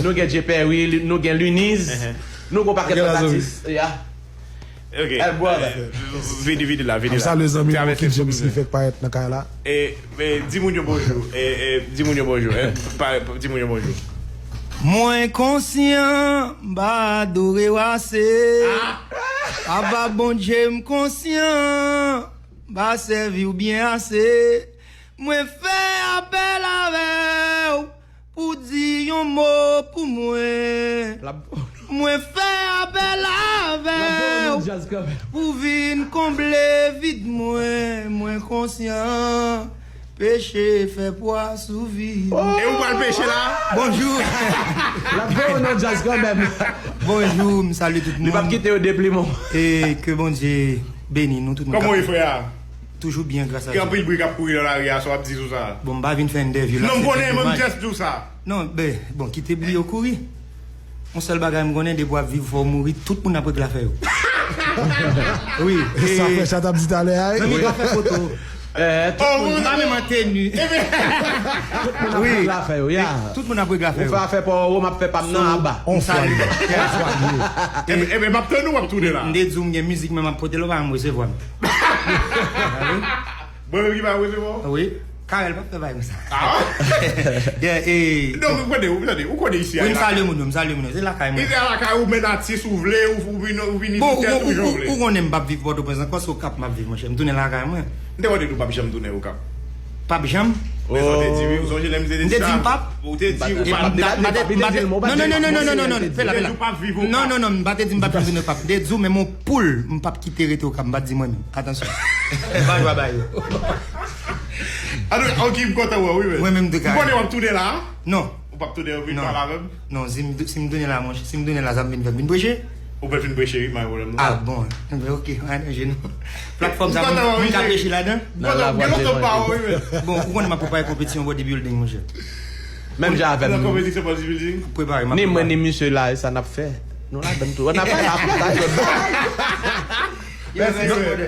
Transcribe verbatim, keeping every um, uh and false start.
Nou gen Dje Pèri, nou gen Luniz. Nou gen yon pakèt lòt atis. Yeah. Ok. El brother. Vini, vini la, vini la. Salye zanmi nou, Kid James ki fèk parèt nan kay la. E, e, di moun yo bonjou. E, e, di moun yo bonjou. E, pa, di moun yo bonjou. Mwen konsyan, m pa adore w ase. Apa Bondye m konsyan, m pa sèvi w byen ase. Mwen fè apèl avè w pou di yon mo pou mwen. Mwen fè apèl avè w pou vin konble vid mwen. Mwen konsyan, peche fè pwa sou vi m. E ou pral peche la? Bonjou. L ap fè w nan djaz kanmenm. Bonjou, m salye tout moun. Li p ap kite yo deplimen w. E ke Bondye beni nou tout moun. Kòman w ye, frè a? Toujou byen, gras a Dye. Gen anpil bri k ap kouri nan lari a, sa w ap di sou sa? Bon, m pa vin fè entèvyou la. Non, m konnen, men m just di w sa. Non, ben, bon, kite bri yo kouri. Yon sèl bagay m konnen, depi w ap viv, fò w mouri, tout moun ap regle afè yo. Wi. Sa frè Chat ap di talè a, wi. Menm yo ka fè foto. Eh, tout moun pa menm an teni. Tout moun ap regle afè yo, ya. Tout moun ap regle afè yo. Ou fè afè pa w, m ap fè pa m nan anba. On fwa li. On fwa li. Ebyen, ebyen, m ap tann ou, w ap tounen la. M te di w m gen mizik, men m ap pote l, ou pa janm resevwa m. Bon, ki pa resevwa w? Wi. Karèl p ap fè bagay konsa. Ah. Yeah, e, donk, ou konnen, ou tande, ou konnen isi a. Wi, m salye moun yo, m salye moun yo. Se lakay mwen. Isi a lakay ou, men atis ou vle, ou, ou vin, ou vin isit ou jan ou vle. Ou konnen m p ap viv Pòtoprens ankò, se Okap m ap viv, monchè. M tounen lakay mwen. M te konnen tou w p ap janm tounen Okap. P ap janm? Men sa w te di, wi, ou sonje lè m te di sa? M te di m p ap. Ou te di ou p ap. Non, non, non, non, non, non, non, non, fè la, fè la. Ou te di ou p ap viv Okap. Non, non, non, m pa te di m p ap janm tounen Okap. M te di w, men mon poul, m p ap kite rete Okap, m pa t di mwen menm. Atansyon. M pa jwe a bagay yo. An tou ka, ok, m kontan wè w, wi, men. Mwen menm tou ka. M konnen w ap tounen la, a? Non. Ou p ap tounen, ou vin pale avè m? Non, si m, si m tounen la, monchè, si m tounen la, sa m vin fè, m vin preche? Ou pral vin preche, wi, pa gen pwoblèm, non. Ah, bon. Enben, ok, ann ranje nou. Platfòm sa, moun ka preche ladan? M kontan, m gen lontan m pa wè w, wi, men. Bon, ou konnen m ap prepare konpetisyon bodybuilding, monchè. Menm jan avè m. Nan konpetisyon bodybuilding? Prepare, m ap prepare. Ni mwen, ni misye la, e sa n ap fè. Nou ladann tou. N ap pale a kontak lòt bò. Mèsi, frè.